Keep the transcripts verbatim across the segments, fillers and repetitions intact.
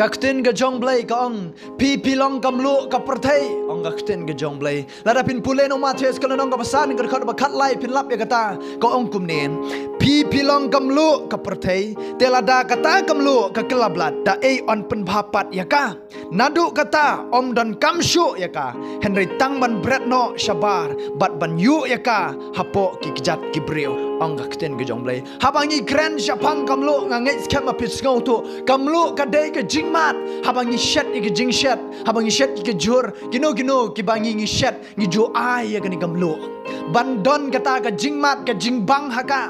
Ka ktien ka jong Blei ka ong, phi phi long ka mluh ka pyrthei, ong ka ktien ka jong Blei. Lada phin pule na u Mathaios ka lynnong kaba san, ka dkhot ba khatlai, phin lap ïa kata, ka ong kumne. Phi phi long ka mluh ka pyrthei, te lada kata ka mluh ka kylla blat, da ei yn pynbha pat ïa ka? Naduh kata ym donkam shuh ïa ka, hynrei tang ban bret noh shabar bad ban ïuh ïa ka hapoh ki kjat ki briew, ong ka ktien ka jong Blei. Haba ngi kren shaphang ka mluh, nga ngeit skhem ba phi sngewthuh, ka mluh ka dei ka jingmad. Haba ngi shet ïa ka jingshet, haba ngi shet ïa ka jhur, kino kino kiba ngi ngi shet, ngi ju ai ïa kane ka mluh ban don kata ka jingmad, ka jingbang ha ka.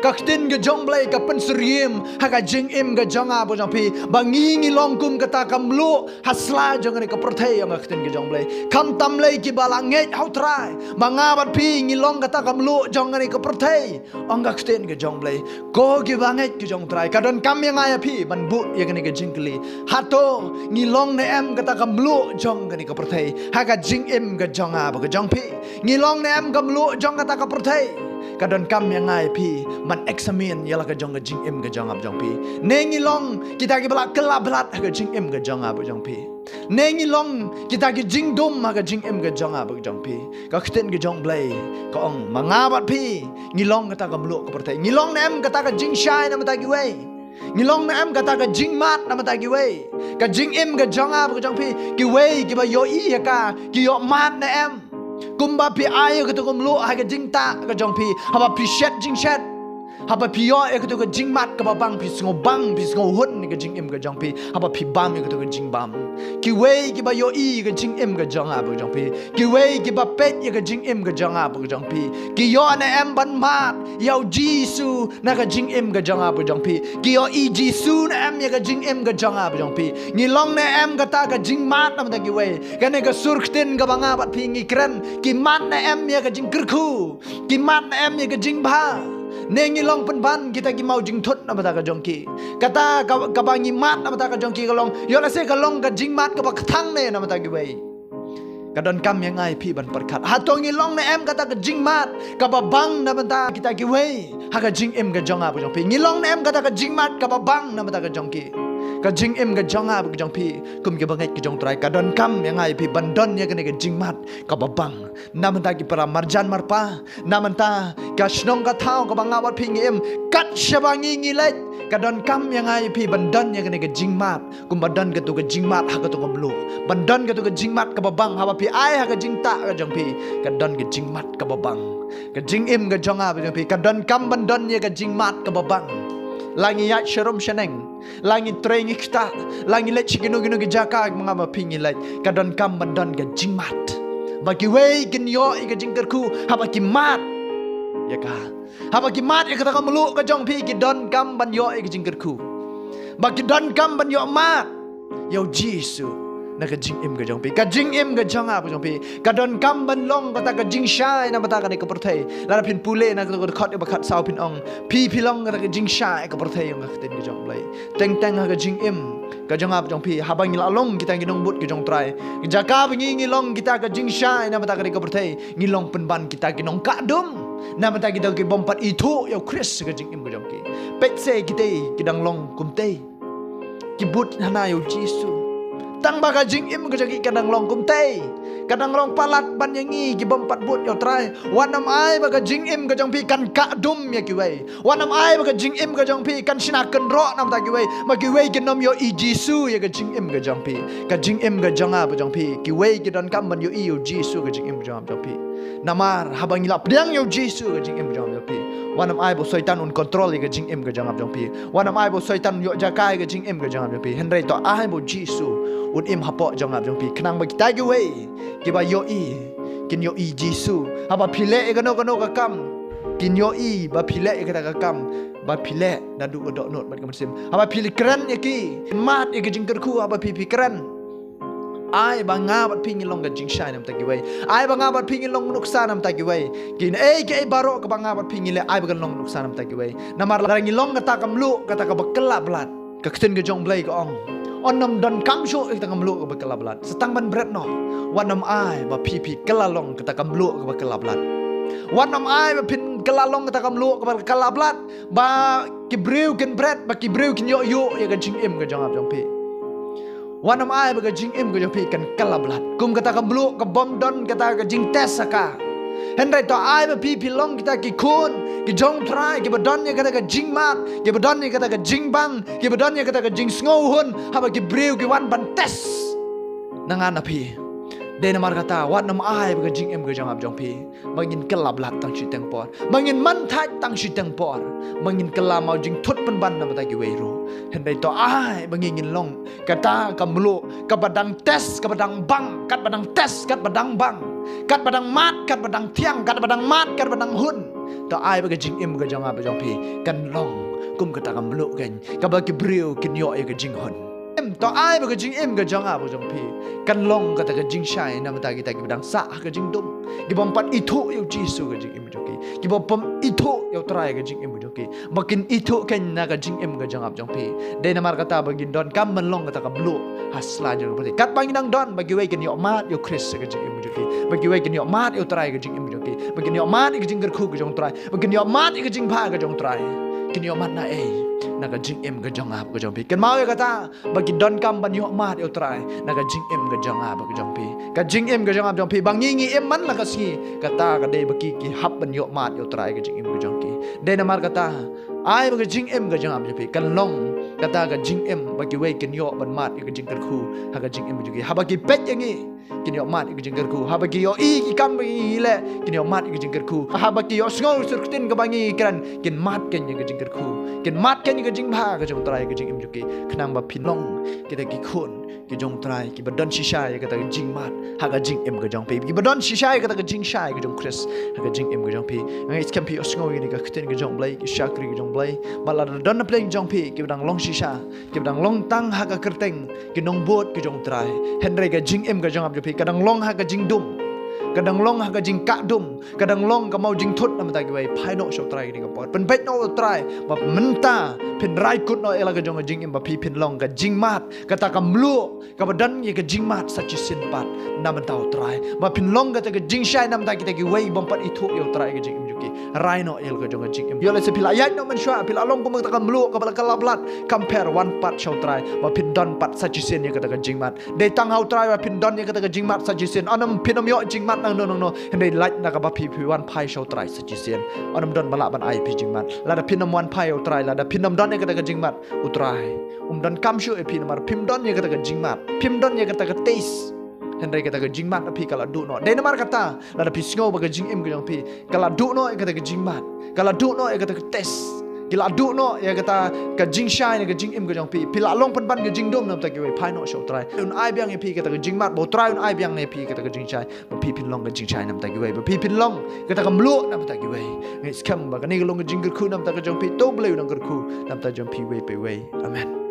Ka ktien ka jong Blei ka pynsyriem ha ka jingim ka jong nga bad jong phi, ba ngi ngi long kum kata ka mluh ha sla jong kane ka pyrthei, ong ka ktien ka jong Blei. Khamtam lei kiba la ngeit ha u Trai, ba nga bad phi ngi long kata ka mluh jong kane ka pyrthei, ong ka ktien ka jong Blei. Ko kiba ngeit ka jong u Trai, ka donkam ïa nga ïa phi ban buh ïa kane ka jingkylli. Hato ngi long ne em kata ka mluh jong kane ka pyrthei ha ka jingim ka jong nga bad ka jong phi? Ngi long ne em ka mluh jong kata ka pyrthei? Ka donkam ïa nga ïa phi ban examine ïa la ka jong ka jingim ka jong nga bad jong phi. Ne ngi long kita kiba la kylla blat ha ka jingim ka jong nga bad jong phi? Ne ngi long kita ki jingdum ha ka jingim ka jong nga bad jong phi? Ka ktien ka jong Blei ka ong, ma nga bad phi ngi long kata ka mluh ka pyrthei. Ngi long ne em kata ka jingshai na bynta kiwei? Ngi long ne em kata ka jingmad na bynta kiwei? Ka jingim ka jong nga bad ka jong phi, kiwei kiba ïohi ïa ka, ki ïoh mad ne em? Kumba phi ai ïa kato ka mluh ha ka jingtah ka jong phi, haba phi shet jingshet, haba phi ïoh ïa kato ka jingmad kaba bang, phi sngewbang, phi sngewhun ïa ka jingim ka jong phi haba phi bam ïa kato ka jingbam. Kiwei kiba ïohi ïa ka jingim ka jong nga bad ka jong phi, kiwei kiba peit ïa ka jingim ka jong nga bad ka jong phi, ki ïoh ne em ban mad ïa u Jisu na ka jingim ka jong nga bad ka jong phi? Ki ïohi Jisu ne em ïa ka jingim ka jong nga bad ka jong phi? Ngi long ne em kata ka jingmad na bynta kiwei? Kane ka sur ktien kaba nga bad phi ngi kren, ki mad ne em ïa ka jingkyrkhu? Ki mad ne em ïa ka jingbha? Ne ngi long pynban kita ki maw jingthut na bynta ka jong ki? Kata ka, kaba ngi mad na bynta ka jong ki ka long, ïoh lehse ka long ka jingmad kaba kthang ne na bynta kiwei? Ka donkam ïa nga ïa phi ban pyrkhat. Hato ngi long ne em kata ka jingmad kaba bang na bynta kita kiwei ha ka jingim ka jong nga bad ka jong phi? Ngi long ne em kata ka jingmad kaba bang na bynta ka jong ki? Ka jingim ka jong nga bad ka jong phi kum kiba ngeit ka jong u Trai, ka donkam ïa nga ïa phi ban don ïa kane ka jingmad kaba bang na bynta ki para marjan marpa, na bynta ka shnong ka thaw kaba nga bad phi ngi im. Kat shaba ngi ngi leit, ka donkam ïa nga ïa phi ban don ïa kane ka jingmad, kumba don kato ka jingmad ha kato ka mluh, ban don kato ka jingmad kaba bang haba phi ai ha ka jingtah ka jong phi, ka don ka jingmad kaba bang. Ka jingim ka jong nga bad jong phi ka donkam ban don ïa ka jingmad kaba bang. La ngi ïaid sharum shaneng, la ngi trei ngi ktah, la ngi leit sha kino kino ki jaka ba nga bad phi ngi leit, ka donkam ban don ka jingmad, ba kiwei kin ïoh ïa ka jingkyrkhu haba ki mad ïa ka. Haba ki mad ïa kata ka mluh ka jong phi, ki donkam ban ïoh ïa ka jingkyrkhu, ba ki donkam ban ïoh mad ïa u Jisu na ka jingim ka jong phi. Ka jingim ka jong nga bad jong phi ka donkam ban long kata ka jingshai na bynta kane ka pyrthei. Lada phin pule na kato ka dkhot kaba khatsaw phin ong, phi phi long kata ka jingshai ka pyrthei, ong ka ktien ka jong Blei. Teng teng ha ka jingim ka jong nga bad jong phi, haba ngi la long kita ki nongbud ka jong u Trai, jaka ba ngi ngi long kita ka jingshai na bynta kane ka pyrthei, ngi long pynban kita ki nongkah dum na bynta kita ki bym pat ithuh ïa u Khrist ha ka jingim ka jong ki. Peit se kitei ki dang long kumtei, ki bud hana ïa u Jisu. Tang ba ka jingim ka jong ki ka dang long kumtei, ka dang long palat ban ïa ngi ki bym pat bud ïa u Trai. Wat nym ai ba ka jingim ka jong phi kan kah dum ïa kiwei. Wat nym ai ba ka jingim ka jong phi kan shna kynroh na bynta kiwei, ba kiwei kin nym ïohi Jisu ïa ka jingim ka jong phi. Ka jingim ka jong nga bad jong phi, kiwei ki donkam ban ïohi ïa u Jisu ka jingim ka jong nga bad jong phi. Namar haba ngi la pdiang ïa u Jisu ka jingim ka jong nga bad jong phi, wat nym ai ba u Soitan un kontrol ïa ka jingim ka jong nga bad jong phi. Wat nym ai ba u Soitan un ïoh jaka ïa ka jingim ka jong nga bad jong phi. Hynrei to ai ba u Jisu un im hapoh jong nga bad jong phi, khnang ba kita kiwei kiba ïohi kin ïohi Jisu. Haba phi leh ïa kano kano ka kam, kin ïohi ba phi leh ïa kata ka kam ba phi leh naduh ka dohnud bad ka mynsiem. Haba phi kren ïa ki, mad ïa ka jingkyrkhu haba phi phi kren, ai ba nga bad phi ngi long ka jingshai na bynta kiwei. Ai ba nga bad phi ngi long nuksa na bynta kiwei. Kiei kiei baroh kaba nga bad phi ngi leh, ai ba kan long nuksa na bynta kiwei. Namar lada ngi long kata ka mluh, kata kaba kylla blat, ka ktien ka jong Blei ka ong, yn nym donkam shuh ïa kata ka mluh kaba kylla blat. Sa tang ban bret noh. Wat nym ai ba phi phi kylla long kata ka mluh kaba kylla blat. Wat nym ai ba phin kylla long kata ka mluh kaba kylla blat, ba ki briew kin bret, ba ki briew kin ïoh ïoh ïa ka jingim ka jong nga bad jong phi. Wat nym ai ba ka jingim ka jong phi kan kylla blat kum kata ka mluh ka bym don kata ka jingtest ha ka. Hynrei to ai ba phi phi long kita ki khun ki jong Trai kiba don ïa kata ka jingmad, kiba don ïa kata ka jingbang, kiba don ïa kata ka jingsngewhun haba ki briew ki wan ban test na nga na phi. Dei namar kata wat nym ai ba ka jingim ka jong ap jong phi ba ngin kylla blat tang shiteng por, ba ngin man thait tang shiteng por, ba ngin kylla maw jingthut pynban na bynta kiwei ruh. Hynrei to ai ba ngin long kata ka mluh kaba dang test, kaba dang bang, katba dang test, katba dang bang, katba dang mad, katba dang thiang, katba dang mad, katba dang hun. To ai ba ka jingim ka jong ap jong phi kan long kum kata ka mluh kan kaba ki briew kin ïoh ïa ka jinghun. Em, to ai ba ka jingim ka jong ap jong phi kan long kata ka jingshai na bynta kita kiba dang sah ha ka jingdum, kibym pat ithuh ïa u Jisu ka jingim jong ki, kibym pat ithuh ïa u Trai ka jingim jong ki, ba kin ithuh kan na ka jingim ka jong ap jong phi. Dei namar kata ba ngin donkam ban long kata ka mluh ha sla jong ka pyrthei. Katba ngin nang don ba kiwei kin ïoh mad ïa u Khrist ka jingim jong ki, ba kiwei kin ïoh mad ïa u Trai ka jingim jong ki, ba kin ïoh mad ïa ka jingkyrkhu ka jong u Trai, ba kin ïoh mad ïa ka jingbha ka jong u Trai, kin ïoh mad na ei na ka jingim ka jong ap ka jong phi. Kynmaw ïa kata ba ki donkam ban ïoh mad ïa u Trai na ka jingim ka jong ap ka jong phi. Ka jingim ka jong ap jong phi ba ngi ngi im man la ka sngi, kata ka dei ba ki ki hap ban ïoh mad ïa u Trai ka jingim ka jong ki. Dei namar kata ai ba ka jingim ka jong ap jong phi kan long kata ka jingim ba kiwei kin ïoh ban mad ïa ka jingkyrkhu ha ka jingim ka jong ki. Haba ki peit ïa ngi kin ïoh mad ïa ka jingkyrkhu. Haba ki ïohi ki kam ba ngi leh kin ïoh mad ïa ka jingkyrkhu. Haba ki ïohsngew sur ktien kaba ngi kren kin mad kan ïa ka jingkyrkhu, kin mad kan ïa ka jingbha ka jong u Trai ka jingim jong ki. Khnang ba phin long kita ki khun ki jong u Trai kiba don shisha ïa kata ka jingmad ha ka jingim ka jong phi, kiba don shisha ïa kata ka jingshai ka jong u Khrist ha ka jingim ka jong phi. Nga ngeit skhem phi ïohsngew ïa kane ka ktien ka jong u Blei, ki shakri ka jong u Blei. Bad lada don na pdeng jong phi kiba dang long shisha, kiba dang long tang ha ka kyrteng ki nongbud ki jong u Trai, hynrei ka jingim ka jong ap jong phi ka dang long ha ka jingdum, ka dang long ha ka jingkah dum, ka dang long ka maw jingthut na bynta kiwei. Phai noh sha u Trai kane ka por, pynbeit noh u Trai ba mynta phin rai kut noh ïa la ka jong ka jingim ba phi phin long ka jingmad, kata ka mluh kaba don ïa ka jingmad sa shisien pat na bynta u Trai, ba phin long kata ka jingshai na bynta kita kiwei bym pat ithuh ïa u Trai ka jingim jong ki. Rai noh ïa la ka jong ka jingim. Ïoh lehse phi la ïaid noh mynshuwa, phi la long kum kata ka mluh kaba la kylla blat, kam pher wan pat sha u Trai ba phin don pat sa shisien ïa kata ka jingmad. Dei tang ha u Trai ba phin don ïa kata ka jingmad sa shisien. Ym phin ym ïoh jingmad nangno nangno, hynrei lait na kaba phi phi wan phai sha u Trai sa shisien. Ym don ba lah ban ai phi jingmad lada phin ym wan phai ïa u Trai, lada phin ym don ïa kata ka jingmad. U Trai um donkam shuh ïa phi namar phim don ïa kata ka jingmad, phim don ïa kata ka taste. Hynrei kata ka jingmad na phi ka la duh noh. Dei namar kata lada phi sngew ba ka jingim ka jong phi ka la duh noh ïa kata ka jingmad, ka la duh noh ïa kata ka taste, ki la duh noh ïa kata ka jingshai na ka jingim ka jong phi, phi la long pynban ka jingdum na bynta kiwei, phai noh sha u Trai. Un ai biang ïa phi kata ka jingmad, ba u Trai un ai biang ïa phi kata ka jingshai, ba phi phin long ka jingshai na bynta kiwei, ba phi phin long kata ka mluh na bynta kiwei. Nga ngeit skhem ba kane ka long ka jingkyrkhu na bynta ka jong phi. To u Blei u nang kyrkhu na bynta jong phi iwei pa iwei. Amen.